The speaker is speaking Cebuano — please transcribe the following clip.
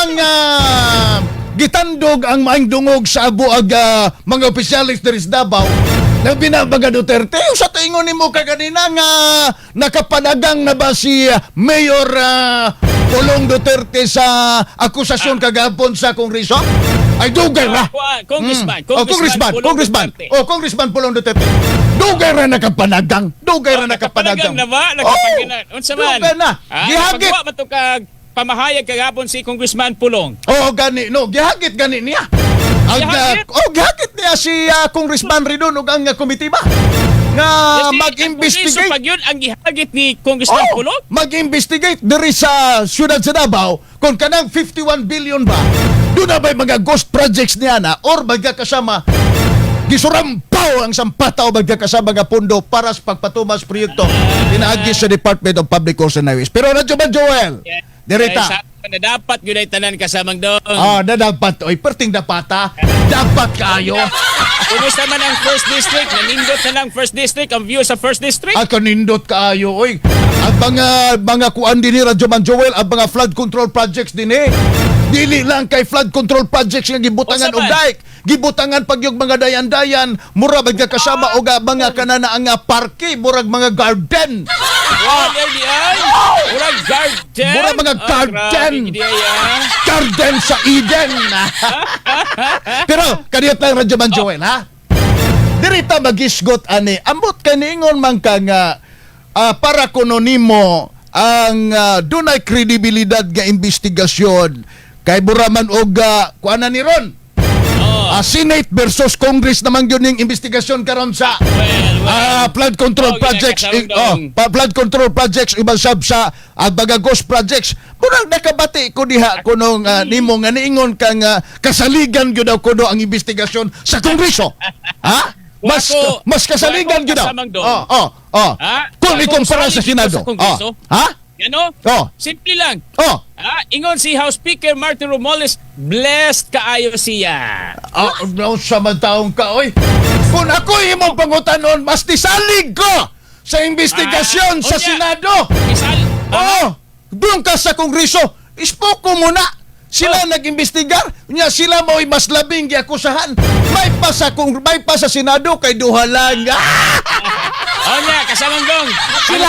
Iyang gitandog ang maayong dungog sa abo ag mga opisyalis diri sa Davao na binabaga Duterte. Sa tingon nimo kaganina nga nakapanagang na ba si Mayor Pulong Duterte sa akusasyon kagahapon sa Kongreso? Ay, dugay ra. Congressman, Oh, Congressman, Pulong Congressman. Duterte. Oh, Congressman Pulong Duterte. Dugay ra nakapanagang. Dugay ra Oh, nakapanagang. nakapanagam na ba? Nakapanagam. Unsa man? Dugay na. Ah, Gihagit. Pagwa man to kag pamahayag kagahapon si Congressman Pulong. Oo, gani no, gihagit gani niya. Ang, Gihagit? Oh, gihagit niya si Congressman Ridon ug ang komite ba nga Kasi mag-investigate. ang Kongreso pag yun ang gihagit ni Congressman Oh, Pulong. mag-investigate diri sa siyudad sa Davao kung kanang 51 billion ba doon na ba'y mga ghost projects niya na or magkakasama gisurampaw ang sampata o magkakasama nga pondo para sa pagpatumas proyekto pinaagi sa Department of Public Works and Highways. Pero radyo ba, Joel? Dirita. Ay, sa na dapat yun ay tanan kasamang dong. Ah, na dapat oy, perting dapata. Dapat kaayo. Kumusta man ang first district? Nanindot na lang first district ang view sa first district? Ah, kanindot kaayo oy. Ang mga kuan din ni Radyo Man Joel, ang mga flood control projects din eh. Dili lang kay flood control projects nga gibutangan Unsa og man? dike, gibutangan pag yung mga dayan-dayan, mura ba kasama og mga kanana ang parke, murag mga garden. Wow, LDI! Murag garden! Murag mga Ah, garden! grabe, gid ay, ah. Garden sa Eden. Pero kaniyot lang, Radyo Man Joel, ha. Dirita magisgot ani. Ambot kaningon man ka nga para kuno nimo ang dunay kredibilidad nga investigasyon kay buraman og kuan na ni ron. Oh, Senate versus Congress naman gyud ning investigasyon karon sa well, well. Flood control Oh, projects ginakasamang oh, dong. flood control projects uban sab sa mga ghost projects. Murag nakabati ko diha kuno nga nimo nga niingon ka nga kasaligan gyud daw kuno ang investigasyon sa Kongreso, ha? Kung Mas mas kasaligan kung ako gyud daw. kasamang dong. Oh. Ha? Kung Kung ikumpara sa salig ko Senado. sa Kongreso? Oh. Ha? Ano? Oh. Simple lang. Oh. Ah, ingon si House Speaker Martin Romualdez, blessed kaayo siya. Ah, no, sa man taong ka, oy. Kung ako imong pangutanon, mas nisalig ko sa investigasyon Ah, sa unya. Senado. Isal. Oo. Doon ka sa Kongreso. Ispoko mo na. Sila nag-imbestigar. Nya sila mo'y mas labing giakusahan. May pa sa Senado kay duha lang. Ah! Onya, kasamang dong. Sila.